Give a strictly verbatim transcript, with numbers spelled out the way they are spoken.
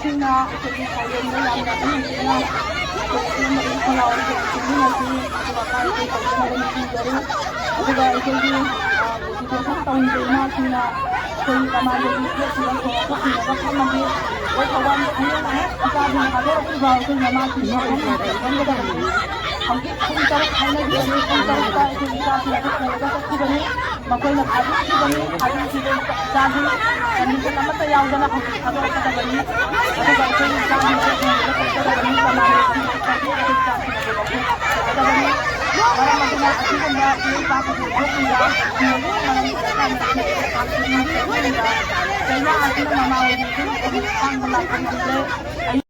ꯁꯤꯡꯅ ꯑꯩꯈꯣꯏꯒꯤ ꯁꯥꯏꯑꯣꯟꯗ ꯌꯥꯝꯅ ꯏꯪ ꯆꯤꯛꯅ ꯑꯩꯈꯣꯏ ꯁꯦꯝꯕꯒꯤ ꯈꯣꯜꯂꯥꯎ ꯑꯁꯤ ꯇꯧꯃꯤꯟꯅꯁꯤ꯫ ꯑꯗꯨꯒ ꯀꯥꯏ ꯑꯩꯈꯣꯏ ꯇꯧꯗꯅꯕ ꯅꯤꯡꯁꯤꯡꯖꯔꯤ꯫ ꯑꯗꯨꯒ ꯑꯩꯈꯣꯏꯒꯤ, ꯑ, ꯃꯣꯇꯤꯚꯦꯁꯟ ꯇꯧꯔꯤꯕ ꯏꯃꯥꯁꯤꯡꯅ ꯑꯩꯈꯣꯏꯒꯤ ꯀꯃꯥꯟꯗꯣꯒꯤ ꯐ꯭ꯂꯦꯛꯁꯤꯗ ꯁꯣꯔ ꯍꯥꯞꯄꯤꯅꯕ ꯈꯪꯍꯟꯕꯤ꯫ ꯑꯩꯈꯣꯏ ꯊꯧꯕꯥꯜ ꯍꯌꯦꯡ ꯑꯃꯨꯛ ꯏꯆꯥꯁꯤꯡꯅ ꯊꯥꯗꯣꯔꯛꯇ꯭ꯔꯤꯕ ꯑꯩꯈꯣꯏ ꯃꯃꯥꯁꯤꯡꯅ ꯈꯪꯍꯟꯕꯤꯔꯝꯒꯗꯕꯅꯤ꯫ ꯍꯧꯖꯤꯛ ꯄꯨꯡ ꯇꯔꯨꯛ ꯍꯥꯏꯅꯈꯤꯕꯅꯤ, ꯄꯨꯡ ꯇꯔꯨꯛꯇ ꯑꯩꯈꯣꯏ ꯏꯆꯥꯁꯤꯡ ꯑꯗꯨ ꯄꯨꯔꯒ ꯆꯠꯈꯤꯕꯅꯤ꯫ ꯃꯈꯣꯏꯅ ꯊꯥꯗꯣꯛꯈꯤꯕꯅꯤ, ꯊꯥꯗꯣꯛꯈꯤꯕ ꯏꯆꯥꯁꯤꯡ ꯀꯟꯗꯤꯁꯟ ꯑꯃꯠꯇ ꯌꯥꯎꯗꯅ ꯍꯧꯖꯤꯛ ꯊꯥꯗꯣꯔꯛꯀꯗꯕꯅꯤ꯫ ꯑꯗꯨꯒ ꯑꯩꯈꯣꯏꯒꯤ ꯏꯆꯥꯁꯤꯡꯁꯦ ꯊꯤꯟꯕꯤꯕ ꯆꯠꯀꯗꯕꯅꯤ꯫ ꯀꯅꯥꯅ ꯊꯤꯟꯕ ꯆꯠꯀꯗꯕꯅꯤ? ꯃꯔꯝ ꯑꯗꯨꯅ ꯑꯁꯤꯒꯨꯝꯕ ꯏꯔꯩꯄꯥꯛꯀꯤ ꯊꯣꯛꯂꯤꯕ ꯃꯔꯝ ꯆꯥꯏꯅꯥ ꯑꯁꯤꯅ ꯃꯃꯥ ꯑꯣꯏꯕꯤꯁꯤꯡ ꯑꯃꯨꯛ ꯈꯥꯡꯕ ꯂꯥꯛꯄ ꯉꯝꯗ꯭ꯔꯦ꯫